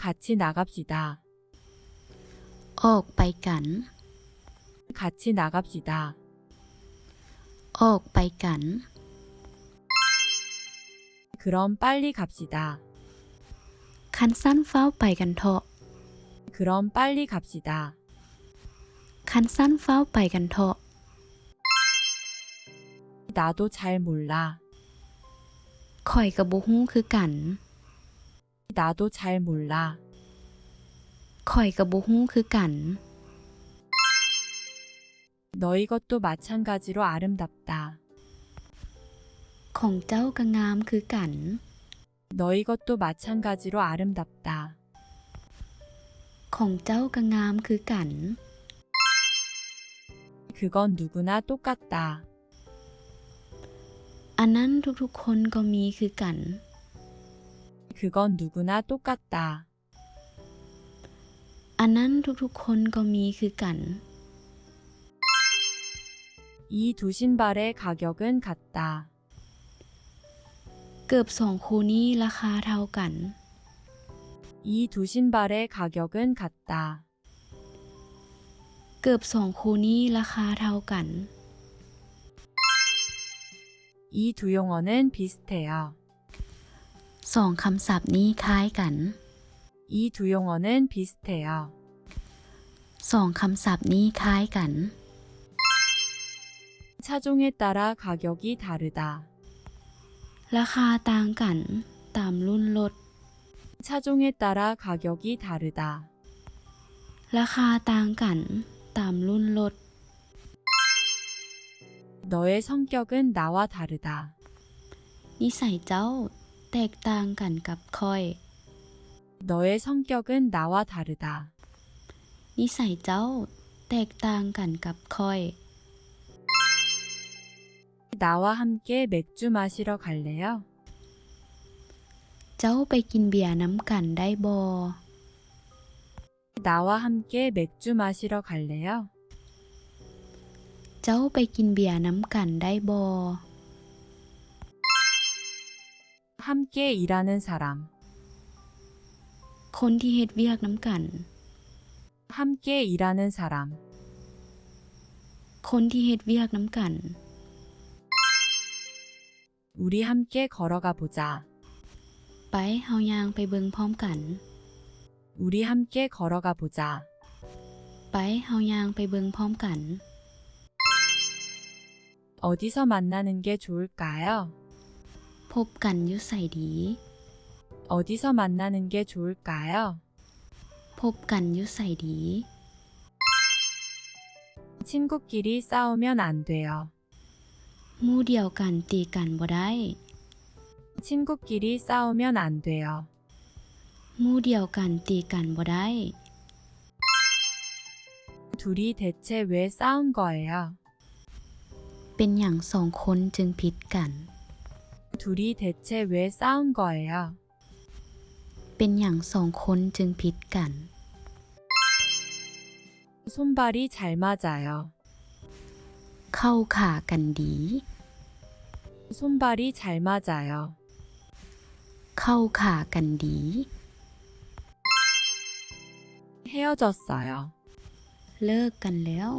같이 나갑시다. ອອກໄປກັນ. 같이 나갑시다. ອອກໄປກັນ. 그럼 빨리 갑시다. ຄັນຊັ້ນເຝົ້າໄປກັນເທາະ. 그럼 빨리 갑시다. ຄັນຊັ້ນເຝົ້າໄປກັນເທາະ. 나도 잘 몰라. ຂ້ອຍກໍບໍ່ຮູ້ຄືກັນ. 나도 잘 몰라. ຂ້ອຍກໍບໍ່ຮູ້ຄືກັນ. 너희 것도 마찬가지로 아름답다. ຂອງເຈົ້າກໍງາມຄືກັນ. 너희 것도 마찬가지로 아름답다. ຂອງເຈົ້າກໍງາມຄືກັນ. 그건 누구나 똑같다. ອັນນັ້ນທຸກໆຄົນກໍມີຄືກັນ. 그건 누구나 똑같다. ອັນນັ້ນທຸກໆຄົນກໍມີຄືກັນ. 이 두 신발의 가격은 같다. ເກີບສອງຄູ່ນີ້ລາຄາເທົ່າກັນ. 이 두 신발의 가격은 같다. ເກີບສອງຄູ່ນີ້ລາຄາເທົ່າກັນ. 이 두 용어는 비슷해요. ສອງຄຳສັບນີ້ຄ້າຍກັນ. 이 두 용어는 비슷해요. ສອງຄຳສັບນີ້ຄ້າຍກັນ. 차종에 따라 가격이 다르다. ລາຄາຕ່າງກັນຕາມລຸ້ນລົດ. 차종에 따라 가격이 다르다. ລາຄາຕ່າງກັນຕາມລຸ້ນລົດ. 너의 성격은 나와 다르다. ນິໄສເຈົ້າແຕກຕ່າງກັນກັບຂ້ອຍ. 너의 성격은 나와 다르다. ນິໄສເຈົ້າແຕກຕ່າງກັນກັບຂ້ອຍ. 나와 함께 맥주 마시러 갈래요? ເຈົ້າໄປກິນເບຍນຳກັນໄດ້ບໍ່? 나와 함께 맥주 마시러 갈래요? ເຈົ້າໄປກິນເບຍນຳກັນໄດ້ບໍ່? 함께 일하는 사람. ຄົນທີ່ເຮັດວຽກນຳກັນ. 함께 일하는 사람. ຄົນທີ່ເຮັດວຽກນຳກັນ. 우리 함께 걸어가 보자. ໄປ, ເຮົາຍ່າງໄປເບິ່ງພ້ອມກັນ. 우리 함께 걸어가 보자. ໄປ, ເຮົາຍ່າງໄປເບິ່ງພ້ອມກັນ. 어디서 만나는 게 좋을까요? ພົບກັນຢູ່ໃສດີ? 어디서 만나는 게 좋을까요? ພົບກັນຢູ່ໃສດີ? 친구끼리 싸우면 안 돼요. ໝູ່ດຽວກັນຕີກັນບໍ່ໄດ້. 친구끼리 싸우면 안 돼요. ໝູ່ດຽວກັນຕີກັນບໍ່ໄດ້. 둘이 대체 왜 싸운 거예요? ເປັນຫຍັງສອງຄົນຈຶ່ງຜິດກັນ? 둘이 대체 왜 싸운 거예요? ເປັນຫຍັງສອງຄົນຈຶ່ງຜິດກັນ? 손발이 잘 맞아요. ເຂົ້າຂາກັນດີ. 손발이 잘 맞아요. ເຂົ້າຂາກັນດີ. 헤어졌어요. ເລີກກັນແລ້ວ.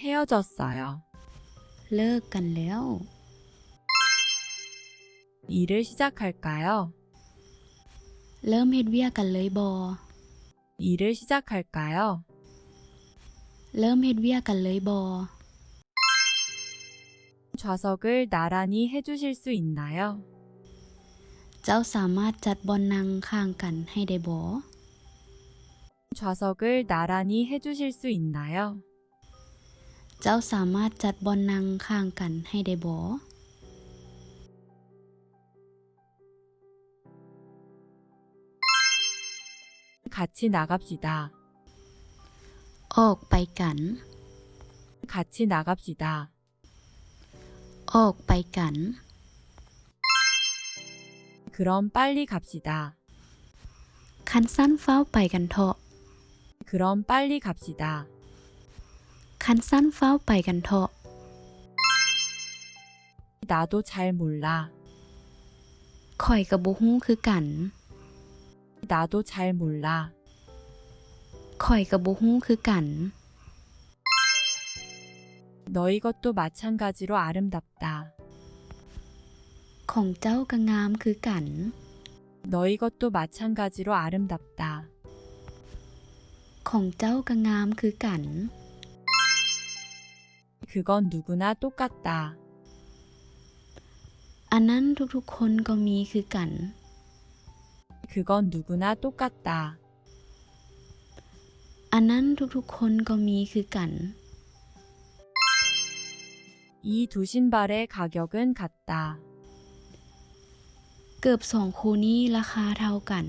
헤어졌어요. ເລີກກັນແລ້ວ. 일을 시작할까요? ເລີ່ມເຮັດວຽກກັນເລີຍບໍ່? 일을 시작할까요? ເລີ່ມເຮັດວຽກກັນເລີຍບໍ່? 좌석을 나란히 해주실 수 있나요? ເຈົ້າສາມາດຈັດບ່ອນນັ່ງຂ້າງກັນໃຫ້ໄດ້ບໍ່? 좌석을 나란히 해주실 수 있나요? ເຈົ້າສາມາດຈັດບ່ອນນັ່ງຂ້າງກັນໃຫ້ໄດ້ບໍ່? 같이 나갑시다. ອອກໄປກັນ. 같이 나갑시다. ອອກໄປກັນ. 그럼 빨리 갑시다. ຄັນຊັ້ນຟ້າວໄປກັນເທາະ. 그럼 빨리 갑시다. ຄັນຊັ້ນຟ້າວໄປກັນເທາະ. 나도 잘 몰라. ຂ້ອຍກໍບໍ່ຮູ້ຄືກັນ. 나도 잘 몰라. ຂ້ອຍກໍບໍ່ຮູ້ຄືກັນ. 너희 것도 마찬가지로 아름답다. ຂອງເຈົ້າກໍງາມຄືກັນ. 너희 것도 마찬가지로 아름답다. ຂອງເຈົ້າກໍງາມຄືກັນ. 그건 누구나 똑같다. ອັນນັ້ນທຸກໆຄົນກໍມີຄືກັນ. 그건 누구나 똑같다. ອັນນັ້ນທຸກໆຄົນກໍມີຄືກັນ. 이 두 신발의 가격은 같다. ເກີບສອງຄູ່ນີ້ລາຄາເທົ່າກັນ.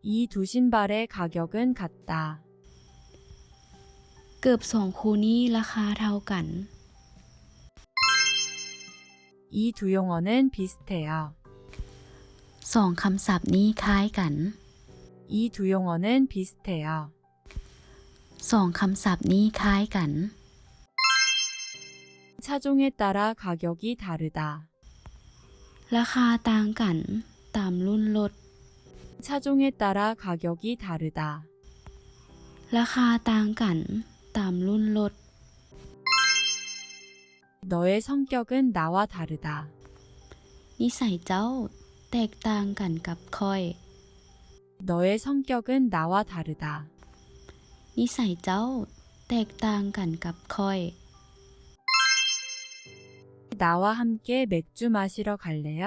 이 두 신발의 가격은 같다. ເກີບສອງຄູ່ນີ້ລາຄາເທົ່າກັນ. 이 두 용어는 비슷해요. ສອງຄຳສັບນີ້ຄ້າຍກັນ. 이 두 용어는 비슷해요. ສອງຄຳສັບນີ້ຄ້າຍກັນ. 차종에 따라 가격이 다르다. ລາຄາຕ່າງກັນຕາມລຸ້ນລົດ. 차종에 따라 가격이 다르다. ລາຄາຕ່າງກັນຕາມລຸ້ນລົດ. 너의 성격은 나와 다르다. ນິໄສເຈົ້າແຕກຕ່າງກັນກັບຂ້ອຍ. 너의 성격은 나와 다르다. ນິໄສເຈົ້າແຕກຕ່າງກັນກັບຂ້ອຍ. 나와 함께 맥주 마시러 갈래요?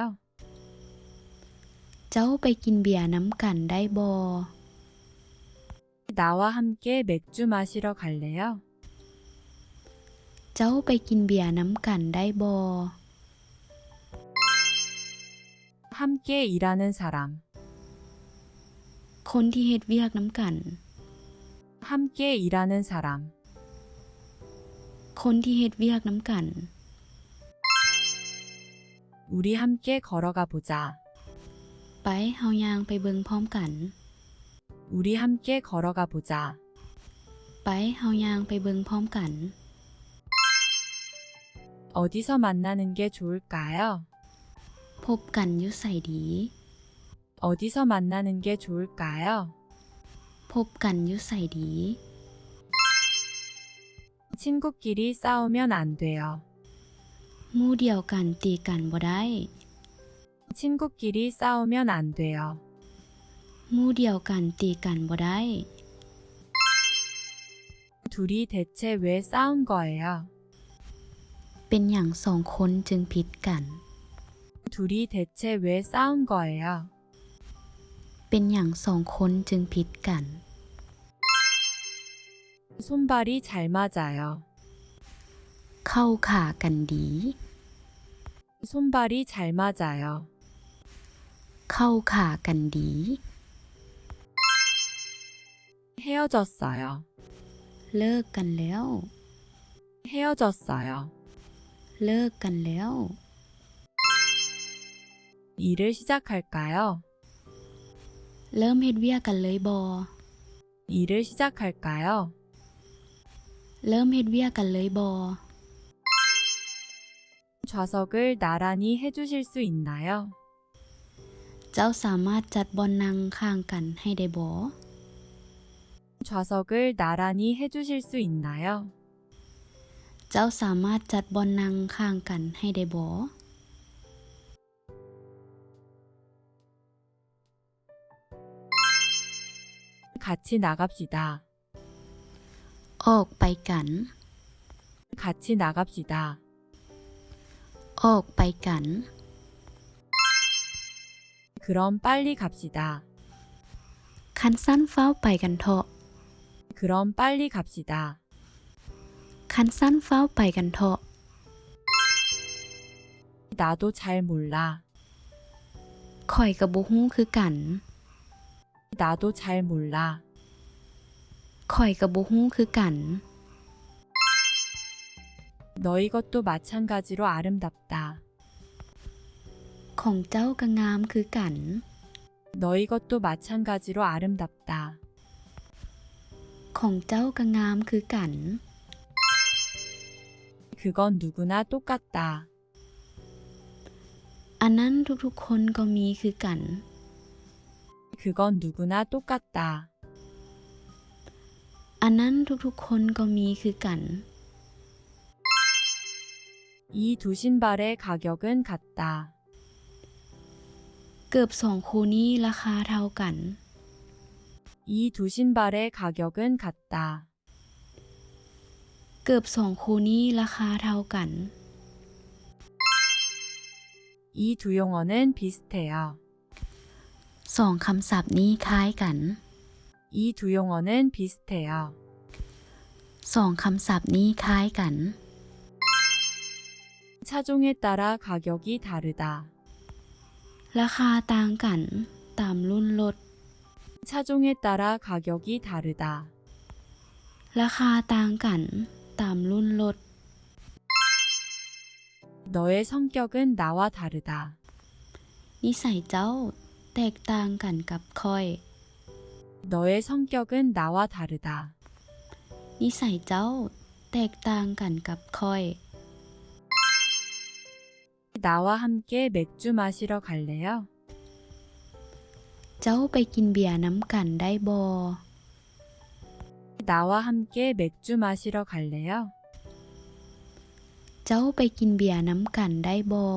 ເຈົ້າໄປກິນເບຍນຳກັນໄດ້ບໍ່? 나와 함께 맥주 마시러 갈래요? ເຈົ້າໄປກິນເບຍນຳກັນໄດ້ບໍ່? 함께 일하는 사람. ຄົນທີ່ເຮັດວຽກນຳກັນ. 함께 일하는 사람. ຄົນທີ່ເຮັດວຽກນຳກັນ. 우리 함께 걸어가 보자. ໄປ, ເຮົາຍ່າງໄປເບິ່ງພ້ອມກັນ. 우리 함께 걸어가 보자. ໄປ, ເຮົາຍ່າງໄປເບິ່ງພ້ອມກັນ. 어디서 만나는 게 좋을까요? ພົບກັນຢູ່ໃສດີ? 어디서 만나는 게 좋을까요? ພົບກັນຢູ່ໃສດີ? 친구끼리 싸우면 안 돼요. ໝູ່ດຽວກັນຕີກັນບໍ່ໄດ້. 친구끼리 싸우면 안 돼요. ໝູ່ດຽວກັນຕີກັນບໍ່ໄດ້. 둘이 대체 왜 싸운 거예요? ເປັນຫຍັງສອງຄົນຈຶ່ງຜິດກັນ? 둘이 대체 왜 싸운 거예요? ເປັນຫຍັງສອງຄົນຈຶ່ງຜິດກັນ? 손발이 잘 맞아요. ເຂົ້າຂາກັນດີ. 손발이 잘 맞아요. ເຂົ້າຂາກັນດີ. 헤어졌어요. ເລີກກັນແລ້ວ. 헤어졌어요. ເລີກກັນແລ້ວ. 일을 시작할까요? ເລີ່ມເຮັດວຽກກັນເລີຍບໍ່? 일을 시작할까요? ເລີ່ມເຮັດວຽກກັນເລີຍບໍ່? 좌석을 나란히 해주실 수 있나요? ເຈົ້າສາມາດຈັດບ່ອນນັ່ງຂ້າງກັນໃຫ້ໄດ້ບໍ່? 좌석을 나란히 해주실 수 있나요? ເຈົ້າສາມາດຈັດບ່ອນນັ່ງຂ້າງກັນໃຫ້ໄດ້ບໍ່? 같이 나갑시다. ອອກໄປກັນ. 같이 나갑시다. ອອກໄປກັນ. 그럼 빨리 갑시다. ຄັນຊັ້ນຟ້າວໄປກັນເຖາະ. 그럼 빨리 갑시다. ຄັນຊັ້ນຟ້າວໄປກັນເຖາະ. 나도 잘 몰라. ຂ້ອຍກໍບໍ່ຮູ້ຄືກັນ. 나도 잘 몰라. ຂ້ອຍກໍບໍ່ຮູ້ຄືກັນ. 너희 것도 마찬가지로 아름답다. ຂອງເຈົ້າກໍງາມຄືກັນ. 너희 것도 마찬가지로 아름답다. ຂອງເຈົ້າກໍງາມຄືກັນ. 그건 누구나 똑같다. ອັນນັ້ນທຸກໆຄົນກໍມີຄືກັນ. 그건 그건 누구나 똑같다. ອັນນັ້ນທຸກໆຄົນກໍມີຄືກັນ. 이 두 신발의 가격은 같다. ເກີບສອງຄູ່ນີ້ລາຄາເທົ່າກັນ. 이 두 신발의 가격은 같다. ເກີບສອງຄູ່ນີ້ລາຄາເທົ່າກັນ. 이 두 용어는 비슷해요. ສອງຄຳສັບນີ້ຄ້າຍກັນ. 이 두 용어는 비슷해요. ສອງຄຳສັບນີ້ຄ້າຍກັນ. 차종에 따라 가격이 다르다. ລາຄາຕ່າງກັນຕາມລຸ້ນລົດ. 차종에 따라 가격이 다르다. ລາຄາຕ່າງກັນຕາມລຸ້ນລົດ. 너의 성격은 나와 다르다. ນິໄສເຈົ້າແຕກຕ່າງກັນກັບຂ້ອຍ. 너의 성격은 나와 다르다. ນິໄສເຈົ້າແຕກຕ່າງກັນກັບຂ້ອຍ. 나와 함께 맥주 마시러 갈래요? ເຈົ້າໄປກິນເບຍນຳກັນໄດ້ບໍ່? 나와 함께 맥주 마시러 갈래요? ເຈົ້າໄປກິນເບຍນຳກັນໄດ້ບໍ່?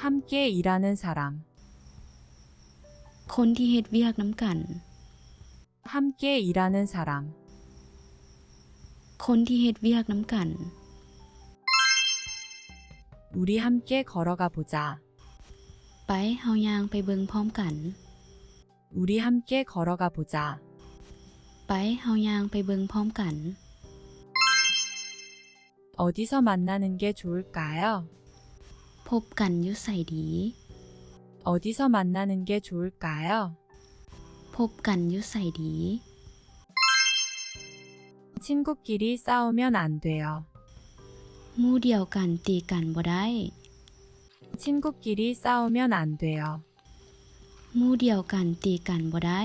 함께 일하는 사람. ຄົນທີ່ເຮັດວຽກນຳກັນ. 함께 일하는 사람. ຄົນທີ່ເຮັດວຽກນຳກັນ. 우리 함께 걸어가 보자. ໄປ, ເຮົາຍ່າງໄປເບິ່ງພ້ອມກັນ. 우리 함께 걸어가 보자. ໄປ, ເຮົາຍ່າງໄປເບິ່ງພ້ອມກັນ. 어디서 만나는 게 좋을까요? ພົບກັນຢູ່ໃສດີ? 어디서 만나는 게 좋을까요? ພົບກັນຢູ່ໃສດີ? 친구끼리 싸우면 안 돼요. ໝູ່ດຽວກັນຕີກັນບໍ່ໄດ້. 친구끼리 싸우면 안 돼요. ໝູ່ດຽວກັນຕີກັນບໍ່ໄດ້.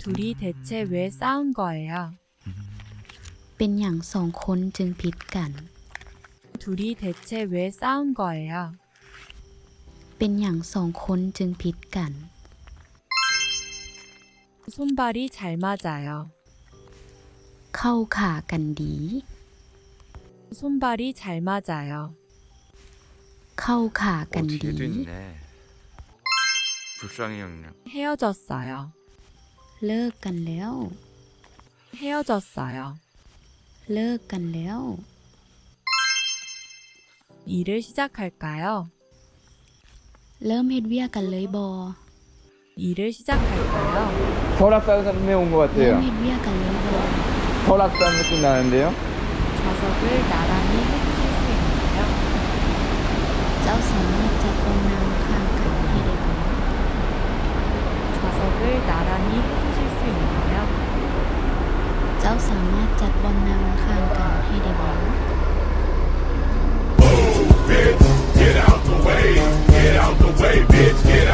둘이 대체 왜 싸운 거예요? ເປັນຫຍັງສອງຄົນຈຶ່ງຜິດກັນ? 둘이 대체 왜 싸운 거예요? ເປັນຫຍັງສອງຄົນຈຶ່ງຜິດກັນ? 손발이 잘 맞아요. ເຂົ້າຂາກັນດີ. 손발이 잘 맞아요. ເຂົ້າຂາກັນດີ. 어떻게 됐네. 불쌍해 그냥. 헤어졌어요. ເລີກກັນແລ້ວ. 헤어졌어요. ເລີກກັນແລ້ວ. 일을 시작할까요? ເລີ່ມເຮັດວຽກກັນເລີຍບໍ່? 일을 시작할까요? 설악산에 온 것 같아요. ເລີ່ມເຮັດວຽກກັນເລີຍບໍ່? 설악산에 온 것 같아요. 좌석을 나란히 해주실 수 있나요? ເຈົ້າສາມາດຈັດບ່ອນນັ່ງຂ້າງກັນໃຫ້ໄດ້ບໍ່? 좌석을 나란히 해주실 수 있나요? ເຈົ້າສາມາດຈັດບ່ອນນັ່ງຂ້າງກັນໃຫ້ໄດ້ບໍ່? Move it, get out the way, get out the way, bitch.